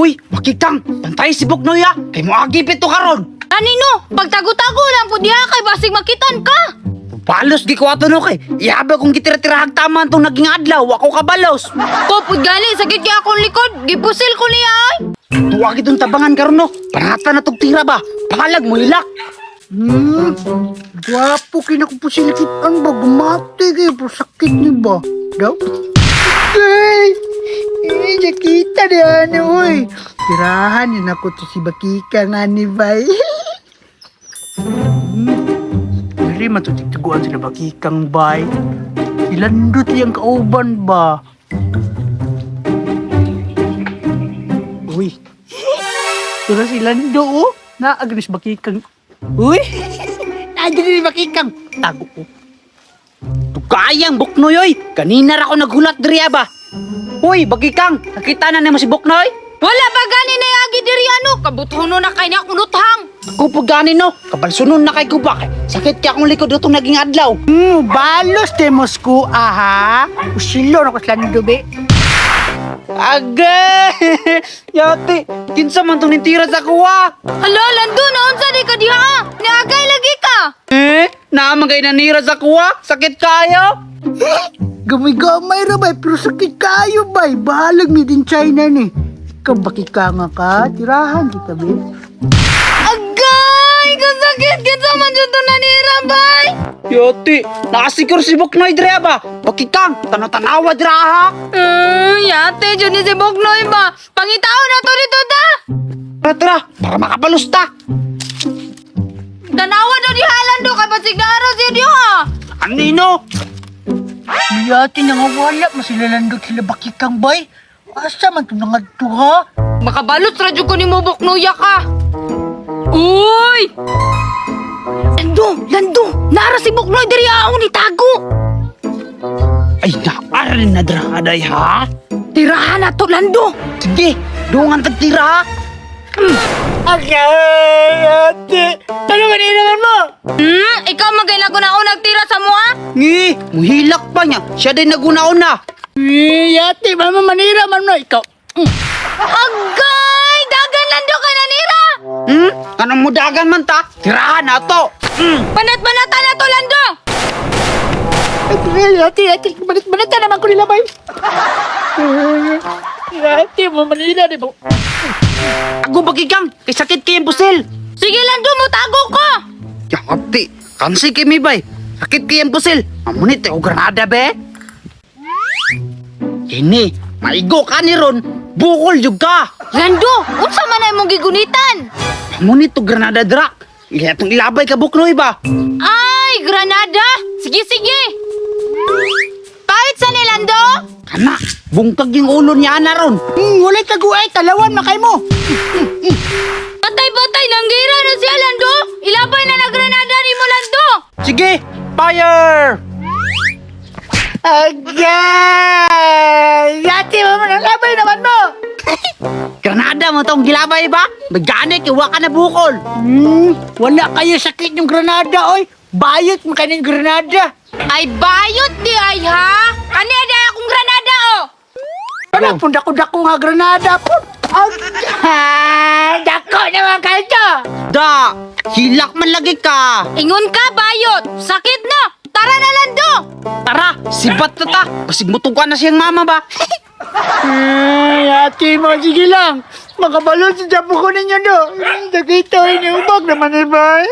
Uy, makikang, pantay si Buknoy ah. Kay mo agi pito karon. Anino, pagtago-tago lang po diha kay basig makitan ka. Balos gi ko ato no kay. Ihabi kong gitira-tirahag tama tong naging adlaw, wa ko kabalos. Ko pud gani sakit kay akong likod, gipusil ko niya ay. Tuwa gitong tabangan karon no. Panata na tog tira ba? Palag mo hilak. Gwapo kay na ko pusilkitan ba? Gumati kayo, pero sakit ni ba? Daw? Ay! Eh, nakita ni ano, uy. Tirahan yun ako to si Bakika nga ni Bay. Diri man to tigtuguan sila Bakikang Bay. Silandot iyang kauban ba? Uy. Pero si Lando, oh. Naagris Bakikang. Uy! Naagris ni Bakikang. Tago ko. Tugayang Buknoy oy. Kanina ra ko naghulat diri ah, ba. Uy, bagikang, nakita na nimo si Buknoy? Wala ba gani na agi diri ano, kabuthono na kay niya unuthang. Ako pag gani no, kabalsunon na kay kubak. Sakit kay akong likod itong naging adlaw. Balos demos ko, aha. Usilo na ko sa Lando, be. Agay! Yati, kinsa man tong nintira sa kuwa? Hala, Lando, naunsa di ka diha ah? Niagay lagi ka. Eh, naman kay nanira sa kuwa? Sakit kayo? Gamay-gamay ra bay, pero sakit kayo bay. Bahalag made in China ni. Ikaw bakika nga ka, tirahan kita be. Agay, kasakit kinsa man jud to nanira bay. Yati, nakasiguro si Buknoy dre ba? Pakikang, tanaw-tanawa dra ha? Yate jud ni si Bugnoy ba? Pangitao na to dito da. Tara, tara, para makabalusta. Tanawa daw diha Lando kay basig naara siya diha. Anino? Yati na nga wala, masilalandot sila bakikang bay. Asa man ito nangadto ha? Makabalot ra jud ko nimo Buknoya ka. Uy! Lando, Lando, naara si Buknoy diri ako ni tago. Ay, naarin na dra aday ha? Tirahan na to Lando. Sige, dungan tagtira ha? Agay, ate. Ano ba naman mo? Ikaw magay na na nagtira sa mua. Ngi, muhilak pa niya. Siya din naguna-una. Eh, yate, mama manira man mo. Ikaw. Agay, dagan Lando ka nanira. Anong mudagan man ta? Tirahan na to. Banat-banatan na to Lando. Agay, ate, ate. Banat-banat naman ko nila bay. Ate, mo manira, di ba? Ako bagikang, kay sakit kay pusil. Sige Lando, mo tago ko. Yati, kansi kay mi bay. Sakit kay pusil. Amunit o granada be. Kini, maigo ka ni ron. Bukol jud ka. Lando, unsa man ay mong gigunitan? Amunit to granada dra. Iya tong ilabay ka buknoy ba? Ay, granada! Sige, sige! Pahit sa ni Lando? Kana, bungkag yung ulo niya na ron. Walay taguay, talawan makay mo. Patay-patay, nanggira na siya, Lando! Ilabay na na granada ni mo, Lando! Sige, fire! Agay! Yati mo man, labay naman mo! Granada mo tong gilabay ba? Magani kay wa ka na bukol. Wala kayo sakit yung granada, oy. Bayot mo kanin granada. Ay, bayot di ay, ha? Kani di ay akong granada, oh! Wala pun dako-dako nga granada po. Agay! Dako naman kayo! Da, hilak man lagi ka. Ingon ka, bayot! Sakit na! Tara na, Lando! Tara, sibat na ta. Basig mutugan na siyang mama ba? Ay, ate mo, sige lang. Makabalon sa japo ko ninyo do. Nakita ini ubag naman eh, ba?